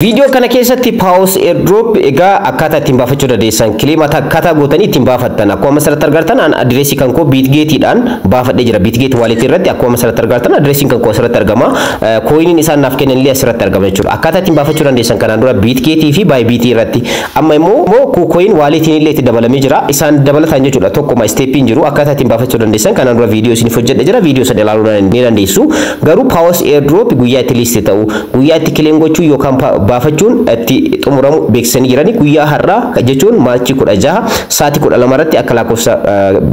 Viidiyoo kana keessatti Paws Airdrop egaa akkaataa ittiin baafachuu dandeessan, claim akkaataa gootanii ittiin baafattan akkuma asirratti argartan, an adireesii kan koo Bitgetiidhaan baafadhee jira. Bitget wallet irratti akkuma asirratti argartan adireesiin kan koo asirratti argama. Coiniin isaan naaf kennan illee asirratti argama jechuudha. Akkaataa ittiin baafachuu dandeessan kanaan dura Bitgetii fi Bybitii irratti, amma immoo KuCoin walletiin illee itti dabalamee jira. Isaan dabalataan jechuudha, tokkuma stepiin jiru. Akkaataa ittiin baafachuu dandeessan kanaan dura viidiyoo isiniif hojjedhe jira. Viidiyoo sana ilaaluu ni dandeessu. Garuu Paws Airdrop guyyaa itti list ta'u, guyyaa itti claim gochuu yookaan baafachuun itti xumuramu beeksisanii jirani. Guyyaa har'aa jechuun March 16 sa'aatii 12 irratti akka lakkoofsa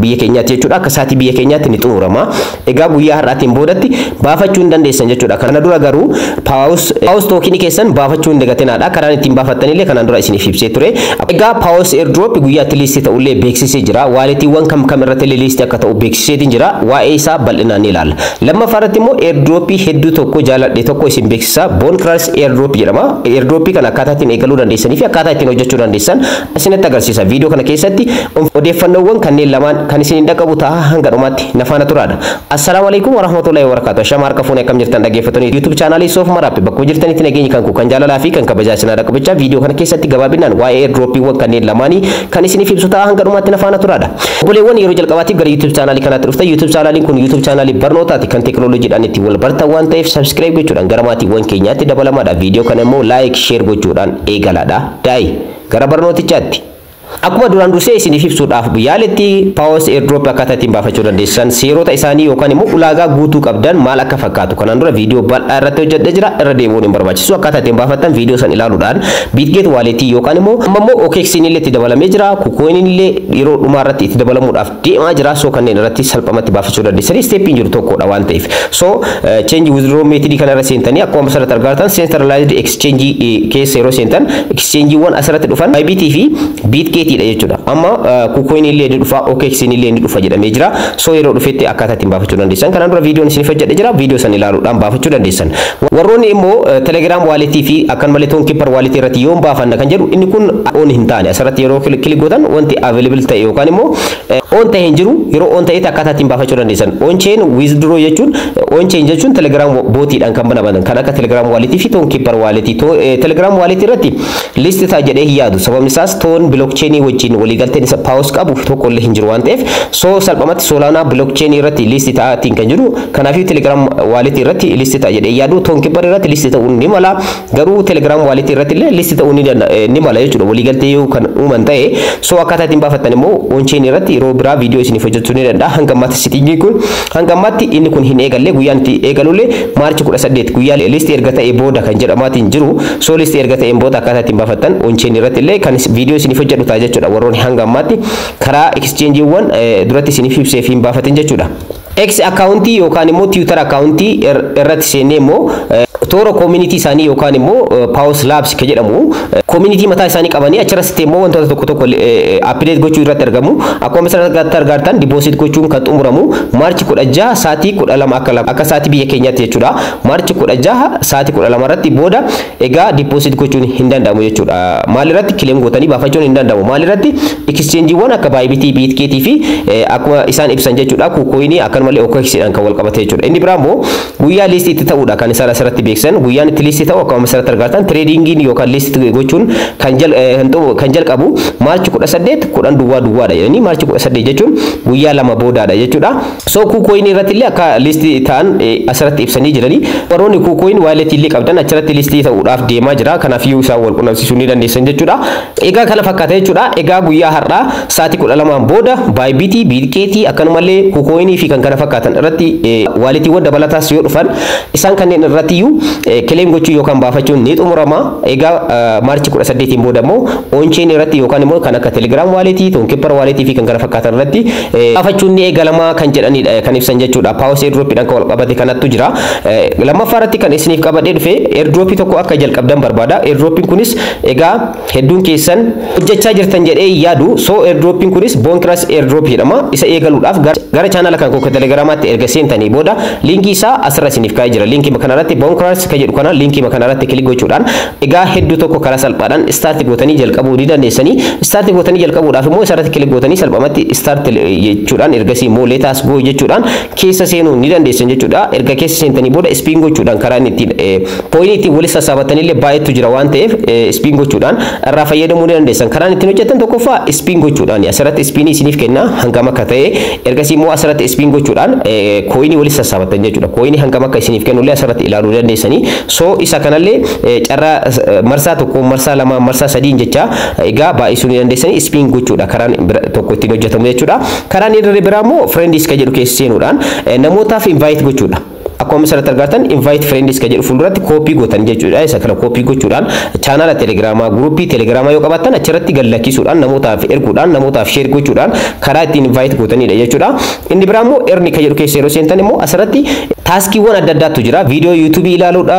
biyya keenyaatti jechuudha, akka sa'aatii biyya keenyaatti ni xumurama. Egaa guyyaa har'aatiin boodatti baafachuu hin dandeessan jechuudha. Kana dura garuu Paws tokenii keessan baafachuu hin dagatinaadha. Karaan ittiin baafattanillee kanaan dura isiniif ibsee ture. Egaa Paws Airdrop guyyaa itti list ta'ullee beeksisee jira. Walletiiwwan kam kam irratti illee list akka ta'u beeksiseetiin jira. Waa'ee isaa bal'inaan ni ilaalla. Lammaffaa irratti immoo airdropii hedduu tokko jaaladhe tokko isin beeksisa. Boncrash Airdrop jedhama. Airdropii kana akkaataa ittiin eegaluu dandeessanii fi akkaataa ittiin hojjechuu dandeessan isinitti agarsiisa. Viidiyoo kana keessatti odeeffannoowwan kanneen lamaan kan isin hin dhaqqabu ta'a, hanga dhumaatti na faana turaadha. Assalaamu alaikum warahmatullahi wabarakatuh. Ashama harka fuunee, akkam jirtan dhaggeeffattoonni YouTube channelii Soof Maraappi? Bakkuma jirtanitti nageenyi kan koo kan jaalalaa fi kan kabajaa isin dhaqqabachaa, viidiyoo kana keessatti gabaabinaan waa'ee airdropiiwwan kanneen lamaanii kan isiniif ibsu ta'a, hanga dhumaatti na faana turaadha. Obboleewwan yeroo jalqabaatiif gara YouTube channelii kanaatti dhuftan, YouTube channeliin kun YouTube channelii barnootaati, kan teekinooloojiidhaan itti wal bartan waan ta'eef, subscribe gochuudhaan gara maatiiwwan keenyaatti dabalamaadha. Viidiyoo kana immoo like, share gochuudhaan eegalaadha. Daa'i gara barnootichaatti. Akkuma duraan dursee isiniif ibsuudhaaf yaaletti, Paws Airdrop akkaataa ittiin baafachuu dandeessan, seerota isaanii yookaan immoo ulaagaa guutuu qabdan maal akka fakkaatu kanaan dura viidiyoo bal'aa irratti hojjedhee jira. Irra deebi'uun hin barbaachisu. Akkaataa ittiin baafattan viidiyoo san ilaaluudhaan Bitget walletii yookaan immoo amma immoo OKX'n illee itti dabalamee jira. KuCoin illee yeroo dhumaa irratti itti dabalamuudhaaf deemaa jira. So kanneen irratti salphumatti baafachuu dandeessanii, stepiin jiru tokkodha waan ta'eef. So change withdraw method kana irra seentanii, akkuma asirratti argartan, centralized exchange keessa yeroo seentan, exchangeewwan asirratti dhufan Bybit fi Bitgetiidha jechuudha. Amma KuCoin illee ni dhufa, OKX illee ni dhufa jedhamee jira. So yeroo dhufetti akkaataa ittiin baafachuu dandeessan kanaan dura viidiyoon isiniif hojjedhe jira. Viidiyoo san ilaaluudhaan baafachuu dandeessan. Warroonni immoo Telegram walletii fi akkanumallee Tonkeeper walletii irratti yoon baafanna kan jedhu, inni kun on hin taane. Asirratti yeroo click gootan wanti available ta'e yookaan immoo on ta'e hin jiru. Yeroo on ta'etti akkaataa ittiin baafachuu dandeessan. On chain withdraw jechuun, on chain jechuun Telegram botiidhaan kan banaman kan akka Telegram walletii fi Tonkeeper walletii. Telegram walletii irratti list ta'a jedhee hin yaadu. Sababni isaas TON blockchainii wajjin waliigalteen isa Paws qabu tokko illee hin jiru waan ta'eef, so salphumatti Solana blockchainii irratti list ta'aatiin kan jiru. Kanaafuu Telegram walletii irratti list ta'a jedhee yaadu. Tonkeeper irratti list ta'uu ni mala, garuu Telegram walletii irratti illee list ta'uu ni mala jechuudha, waliigaltee yoo kan uuman ta'e. So akkaataa ittiin baafattan immoo on chain irratti yeroo biraa viidiyoo isiniif hojjechuu ni danda'a. Hanga ammaatti settingii kun, hanga ammaatti inni kun hin eegalle. Guyyaan itti eegalullee March 18, guyyaa list erga ta'e booda kan jedhamaatiin jiru. So list erga ta'een booda akkaataa ittiin baafattan on chain irratti illee kan viidiyoo isiniif hojjedhu ta'a jechuudha, warroonni hanga ammaatti karaa exchangeewwan duratti isiniif ibsee fi hin baafatin jechuudha. X accountii yookaan immoo Twitter accountii irratti seennee immoo toora community isaanii yookaan immoo Paws Labs kan jedhamu community mataa isaanii qabanii, achirratti immoo wantoota tokko tokko update gochuu irratti argamu. Akkuma asirratti argartan, deposit gochuun kan xumuramu March 16 sa'aatii 12 akka sa'aatii biyya keenyaatti jechuudha. March 16 sa'aatii 12 irratti booda egaa deposit gochuun hin danda'amu jechuudha. Maal irratti? Claim gootanii baafachuun hin danda'amu. Maal irratti? Exchangeewwan akka Bybitii, Bitgetii fi akkuma isaan ibsan jechuudha. KuCoinii akkanumallee OKXdhaan kan wal qabate jechuudha. Inni biraa immoo guyyaa list itti ta'uudha kan isaan asirratti beeksisan. Guyyaan itti list ta'u akkuma asirratti argatan, tradingiin yookaan list gochuun kan jalqabu March 18 10:00dha jedhanii. March 18 jechuun guyyaa 2 boodaadha jechuudha. So KuCoinii irratti illee akka list ta'an asirratti ibsanii jiranii. Warroonni KuCoin walletii illee qabdan achirratti list ta'uudhaaf deemaa jira. Kanaafiyyuu isaan wal qunnamsiisuu ni dandeessan jechuudha. Egaa kana fakkaata jechuudha. Egaa guyyaa har'aa sa'aatii 12 booda Bybitii, Bitgetii, akkanumallee KuCoinii fi kan kana fakkaatan irratti walletiiwwan dabalataas yoo dhufan, isaan kanneen irratti iyyuu claim gochuu yookaan baafachuun ni xumurama. Egaa March 18 booda immoo on-chain irratti yookaan immoo kan akka Telegram walletii, Tonkeeper walletii fi kan kana fakkaatan irratti baafachuun ni eegalama kan jedhanidha kan ibsan jechuudha. Paws airdropiidhaan kan wal qabate kanattu jira. Lammaffaa irratti kan isiniif qabadhee dhufe airdropii tokko akka jalqabdan barbaada. Airdropiin kunis egaa hedduun keessan hojjechaa jirtan jedhee yaadu. So airdropiin kunis Boncrash airdrop jedhama. Isa eegaluudhaaf gara channela kan koo Telegiraamaatti erga seentanii booda liinkii isaa asirra isiniif kaa'ee jira. Liinkii kanarratti Bonkers kan jedhu kana liinkii kanarratti click gochuudhaan egaa hedduu tokko karaa salphaadhaan start gootanii jalqabuu ni dandeessanii. Start gootanii jalqabuudhaaf immoo isarratti click gootanii salphumatti start jechuudhaan, ergasii immoo "let us go" jechuudhaan keessa seenuu ni dandeessan jechuudha. Erga keessa seentanii booda spin gochuudhaan karaan ittiin coinii ittiin walitti sassaabatanillee baay'eetu jira waan ta'eef, spin gochuudhaan irraa fayyadamuu ni dandeessan. Karaan ittiin hojjetan tokkoffaa spin gochuudhaan asirratti spinii isiniif kenna hangam akka ta'e, ergasii immoo asirratti spin gochuudhaan coinii walitti sassaabatan jechuudha. Coinii hangam akka isiniif kennullee asirratti ilaaluu dandeessanii. So isa kanallee carraa marsaa 1, marsaa 2, marsaa 3 jecha egaa baay'isuu ni dandeessanii. Spin gochuudha karaan tokko ittiin hojjetamu jechuudha. Karaan inni biraa immoo friends kan jedhu keessa seenuudhaan namootaaf invite gochuudha. Akkuma asirratti argattan, "invite friends" kan jedhu fuulduratti copy gootan jechuudha. Isa kana copy gochuudhaan chaanaala Telegiraamaa, guruppii Telegiraamaa yoo qabaattan achirratti gad lakkisuudhaan, namootaaf erguudhaan, namootaaf share gochuudhaan karaa ittiin invite gootanidha jechuudha. Inni biraa immoo earn kan jedhu keessa yeroo seentan immoo asirratti taskiiwwan adda addaatu jira. Viidiyoo YouTubeii ilaaluudha,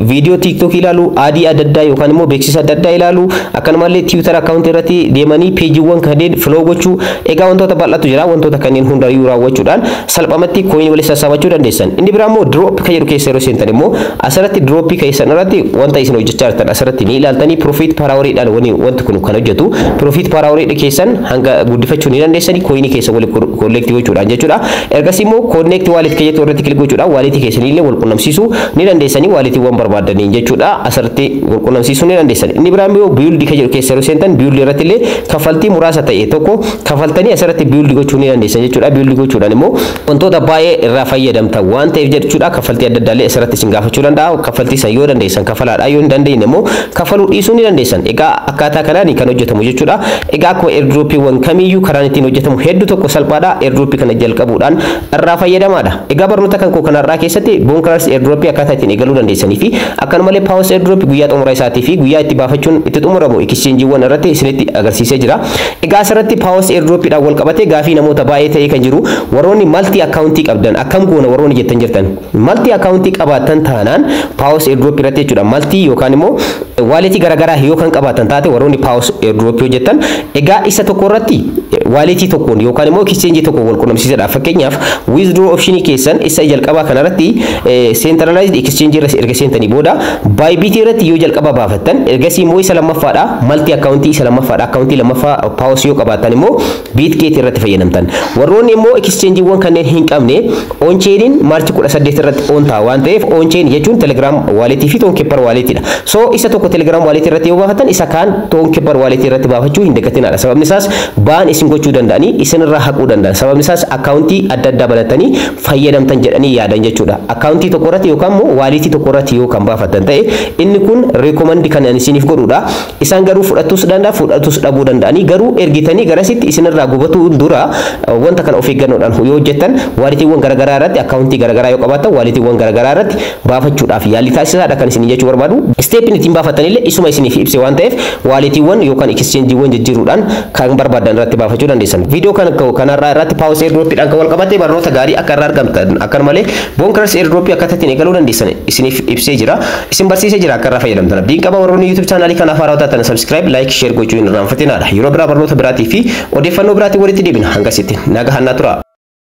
viidiyoo TikTokii ilaaluu, adii adda addaa yookaan immoo beeksisa adda addaa ilaaluu, akkanumallee Twitter accountii irratti deemanii peejiiwwan kanneen follow gochuu. Egaa wantoota bal'aatu jira. Wantoota kanneen hundayyuu raawwachuudhaan salphumatti coinii walitti sassaabachuu dandeessan. Inni biraa immoo drop kan jedhu keessa yeroo seentan immoo asirratti dropii keessan irratti wanta isin hojjechaa jirtan asirratti ni ilaaltanii. Profit per houriidhaan wanti kun kan hojjetu, profit per hourii keessan hanga guddifachuu ni dandeessanii coinii keessa wali collect gochuudhaan jechuudha. Ergasii immoo "connect wallet" kan jettu irratti click gochuudhaan walletii keessanii illee wal qunnamsiisuu ni dandeessanii, walletiiwwan barbaadaniin jechuudha, asirratti wal qunnamsiisuu ni dandeessan. Inni biraa immoo build kan jedhu keessa yeroo seentan, build irratti illee kaffaltii muraasa ta'e tokko kaffaltanii asirratti build gochuu ni dandeessan jechuudha. Build gochuudhaan immoo wantoota baay'ee irraa fayyadamtan waan ta'eef jechuudha. Kaffaltii adda addaa illee asirratti isin gaafachuu danda'a. Kaffaltii san yoo dandeessan kafalaadha, yoo hin dandeenye immoo kafaluu dhiisuu ni dandeessan. Egaa akkaataa kanaan kan hojjetamu jechuudha. Egaa akkuma airdropiiwwan kamiyyuu karaan ittiin hojjetamu hedduu tokko salphaadha. Airdropii kana jalqabuudhaan irraa fayyadamaadha. Egaa barnoota kan koo kanarraa keessatti Bonkers airdropii akkaataa ittiin eegaluu dandeessanii fi akkanumallee Paws airdropii guyyaa xumura isaatii fi guyyaa itti baafachuun itti xumuramu exchangeewwan irratti isinitti agarsiisee jira. Egaa asirratti Paws airdropiidhaan wal qabatee gaafii namoota baay'ee ta'ee kan jiru, warroonni multi accountii qabdan akkam goona warroonni jettan jirtan. Multi accountii qabaatan taanaan Paws airdropii irratti jechuudha, multi yookaan immoo walletii garaagaraa yoo kan qabaatan taate, warroonni Paws airdropii hojjetan, egaa isa tokko irratti walletii tokkoon yookaan immoo exchangeii tokkoon wal qunnamsiisadha. Fakkeenyaaf, withdraw optionii keessan isa jalqabaa kanarratti centralized exchange irra erga seentanii booda Bybit irratti yoo jalqaba baafattan, ergasii immoo isa lammaffaadha, multi accountii isa lamaffaadha, accountii lammaffaa Paws yoo qabaattan immoo Bitget irratti fayyadamtan. Warroonni immoo exchangeewwan kanneen hin qabne, on-chainiin March 18 irratti on ta'a waan ta'eef, on-chain jechuun Telegram walletii fi Tonkeeper walletiidha. So isa tokko Telegram walletii irratti yoo baafatan, isa kaan Tonkeeper walletii irratti baafachuu hin dagatinadha. Sababni isaas ban isin gochuu danda'anii isinirraa haquu danda'an. Sababni isaas accountii adda addaa banatanii fayyadamtan jedhanii yaadan jechuudha. Accountii tokko irratti yookaan immoo walletii tokko irratti yoo kan baafatan ta'e, inni kun recommend kan ani isiniif godhudha. Isaan garuu fudhatus danda'a, fudhatus dhabuu danda'anii, garuu ergitanii garasitti isinirraa gubatuu dura wanta kana of eeggannoodhaan yoo hojjettan, walletiiwwan garaagaraa irratti accountii garaagaraa yoo qabaattan, walletiiwwan garaagaraa irratti baafachuudhaaf yaalii taasisaadha kan isin jechuu barbaadu. Stepiin ittiin baafattanillee isuma isiniif ibse waan ta'eef, walletiiwwan yookaan exchangeewwan jijjiiruudhaan kan barbaadan irratti baafachuu dandeessan. Viidiyoo kana kanarraa irratti Paws airdropiidhaan kan wal qabate barnoota gaarii akka irraa argamtan, akkanumallee Bonkers airdropii akkaataa ittiin eegaluu dandeessan isiniif ibsee jira. Isin barsiisee jira, akka irraa fayyadamtan abdiin qaba. Warroonni YouTube channelii kanaaf haaraa taatan subscribe, like, share gochuu hin irraanfatinaadha. Yeroo biraa barnoota biraatii fi odeeffannoo biraatiin walitti deebina. Hangasitti nagaa hannaa tura.